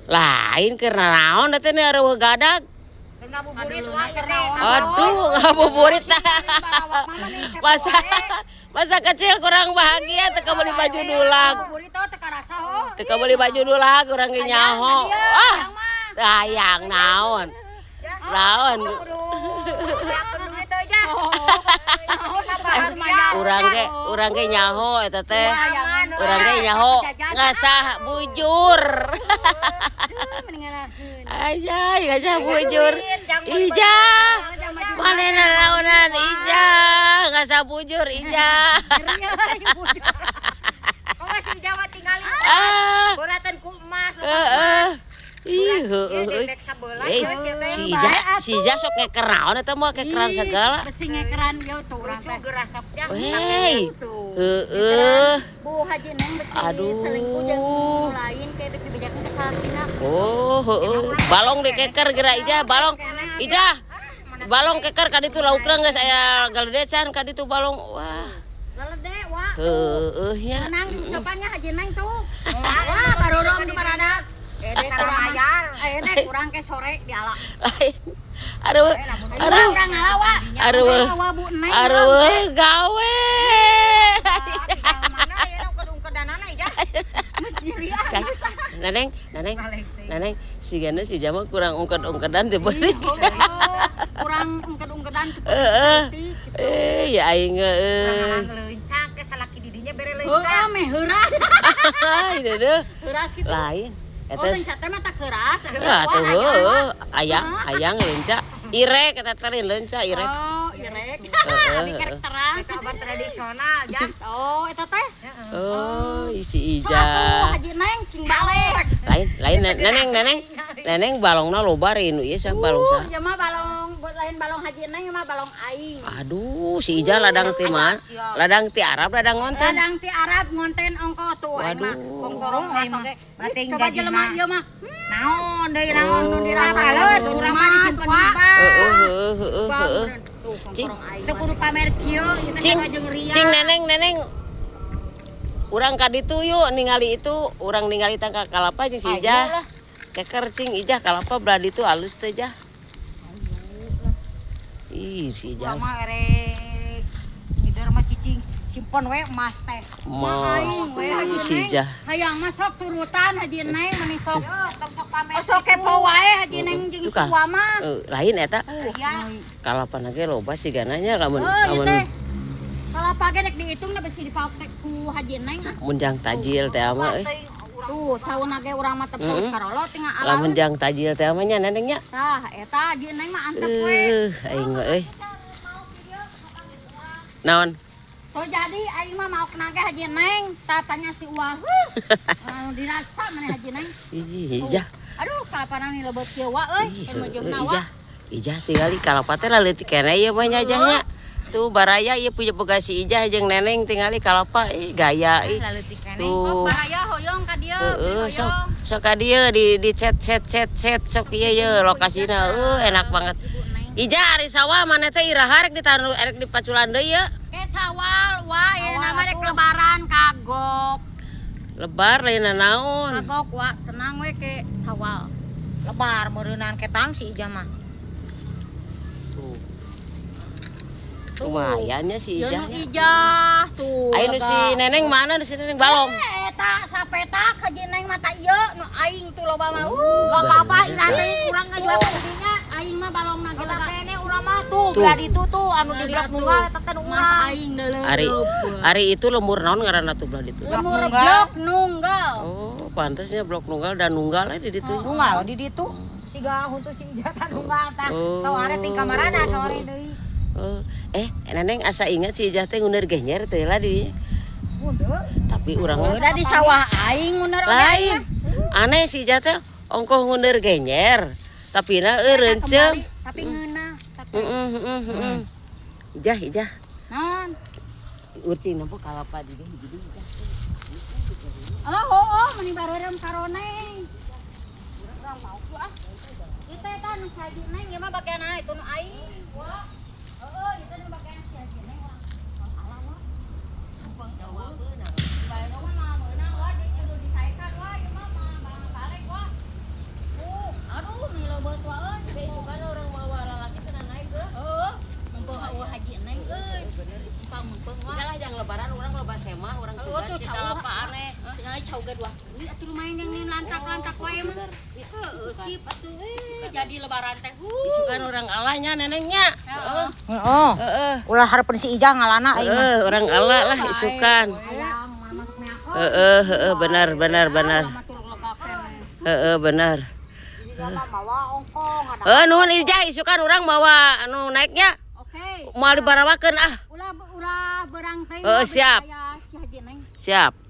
Lain keur naon teh eueuh gadag. Aduh, ngabuburit tah. Masa kecil kurang bahagia teu beli baju dulag. Teu beli baju dulag urang ge nyaho. Ah, hayang naon. Naon. Urang ge nyaho eta teh. Urang ge nyaho ngasah bujur. Aja, ngasah bujur. Ijah. Manehna naonan Ijah, ngasah bujur Ijah. Kok masih Jawa tinggalin. Boratan ku emas. Heeh. Ih, heueuh. Si Ijah sok ngeker naon eta mah kekeran segala. Besi ngekeran ieu tuh urang teh. Hei. Heeh. Bu Haji Neng besi selingkuh jeung nu lain kayak dibejakeun ka salakina. Oh, heueuh. Balong dikeker geura Ijah, balong. Ijah. Balong keker ka ditu laukna geus aya galedecan ka ditu balong. Wah. Lalede wa. Heueuh nya. Menang sopannya Haji Neng tuh. Wah, barorom di baradak. Kurang ke sore diala. Aduh, aduh. Urang ngalawa. Aduh. Aduh, gawe. Neneng, neneng, neneng, sigana si Jama kurang ungked-ungkedan teh beutik. Kurang ungked-ungkedan teh. Heeh. Eh, ya aing euy. Leuncak ke salaki didinya bere leuncak. Heuh, meh heuras. Heuh, heuras kitu. Lain. Oh, leunca teh mah tak heuras. Atuh heueuh, ayang, ayang leunca. Irek eta teh leunca irek. Oh, irek. Abi kerek terang. Eta obat tradisional, Jang. Oh, eta teh. Oh, isi Ijah. Haji Neng cing balik. Lain, lain neneng, neneng. Neneng balongna loba rindu ieu sia balong sa. Ieu mah balong lain balong Haji Neng, ieu mah balong aing. Aduh, si Ijah ladang ti mah. Ladang ti Arab, ladang ngonten. Ladang ti Arab ngonten ongko tuh aing mah. Kongkorong masuk ge. Coba jelema ieu mah. Naon deui naon nu dirasa urang mah disimpen di bank. Heeh, heeh, heeh. Cing, teu kudu pamer kieu, ieu teh jeung ria. Cing neneng, neneng. Urang ka ditu yuk ningali itu, urang ningali tangkal kalapa jeung si Ijah. Keker cing Ijah kalapa belah ditu alus teh Jah. Ih, si Ijah. Mah erek ngider mah cicing simpen we emas teh. Emas. Si Ijah. Hayang mah sok turutan Haji Neng meni sok. Tong sok pamer. Sok kepo wae Haji Neng jeung si Uwa mah. Lain eta. Kalapa ge loba sigana nya lamun lamun kalapa ge rek dihitung da besi dipake ku Haji Neng ah. Mun jang tajil teh mah euy. Tuh, cauna ge urang mah tepuk karolo tinggal ala. Lamun jang tajil teh mah nya neneng nya. Tah, eta Haji Neng mah antep we. Aing mah euy. Naon? Tuh jadi aing mah mau kena ge Haji Neng, tatanya si Uwa. Heuh. Dirasa maneh Haji Neng. Ih, Ijah. Aduh, kalapana ni lebeut kieu wa euy, keur meujeuhna wa. Ijah. Ijah tingali kalapa teh laleutik keneh ieu mah nya Ijahnya. Tuh baraya ieu punya boga si Ijah jeung neneng tingali kalapa ih gaya ih. Tuh. Baraya hoyong ka dieu. Heeh, sok sok ka dieu di chat chat chat chat sok ieu ye lokasina eueuh enak banget. Ijah ari sawah maneh teh iraha rek ditanu rek dipaculan deui ye. Ke sawal wa ieu nama rek lebaran kagok. Lebar lain naon. Kagok wa tenang we ke sawal. Lebar meureunan ketang si Ijah mah. Tuh. Lumayannya si Ijah. Ieu Ijah tuh. Ayo si Neneng mana si Neneng balong? Eta sapetak Haji Neng mata ieu nu aing tuh loba mah. Gak apa-apa ira teh urang ngajual ka dinya. Aing mah balongna ge lega. Kene urang mah tuh belah ditu tuh anu di blok nunggal eta teh nu urang. Aing deuleu. Ari ari itu lemur naon ngaranna tuh belah ditu? Lemur blok nunggal. Oh, pantasnya blok nunggal dan nunggal di ditu. Nunggal di ditu. Siga huntu si Ijah tah nunggal tah. Saware ting kamarana saware deui. Oh, neneng asa ingat si Ijah teh nguneur genyer teh lah di. Tapi urang udah di sawah aing nguneur oge. Lain. Aneh si Ijah teh ongkoh nguneur genyer. Tapi na reuncem. Tapi ngeunah. Heeh. Ijah, Ijah. Naon? Urcing nempo kalapa di dieu hiji deui Ijah. Alah heueuh meni bareureum karoneng. Urang mau ah. Ieu teh tah nu si Haji Neng ieu mah bagianna itu nu aing. Wah. Heeh, ieu teh nu bagian si Haji Neng urang. Alah wah. Bang jauh. Bae mah meunang wa di kudu disaekan wa ieu mah. lebaran urang loba semah, urang Heueuh sugan tuh si cau. kalapa aneh. Tinggal cau ge dua. Ini atuh lumayan yang nih lantak-lantak wae mah. Heeh, sip atuh jadi lebaran teh. Isukan urang alanya nenengnya. Heeh. Heeh. Heeh. Ulah hareupeun si Ijah ngalana aing mah. Heeh, urang ala lah isukan. Ayam masuk meako. Heeh, heeh, benar benar benar. Heeh, benar. Mawa ongkong ada. Heeh, nuhun Ijah, isukan urang mawa anu naiknya. Oke. Moal dibarawakeun ah. Ulah ulah berang teh. Heeh, siap. Aya si Haji Neng. Siap.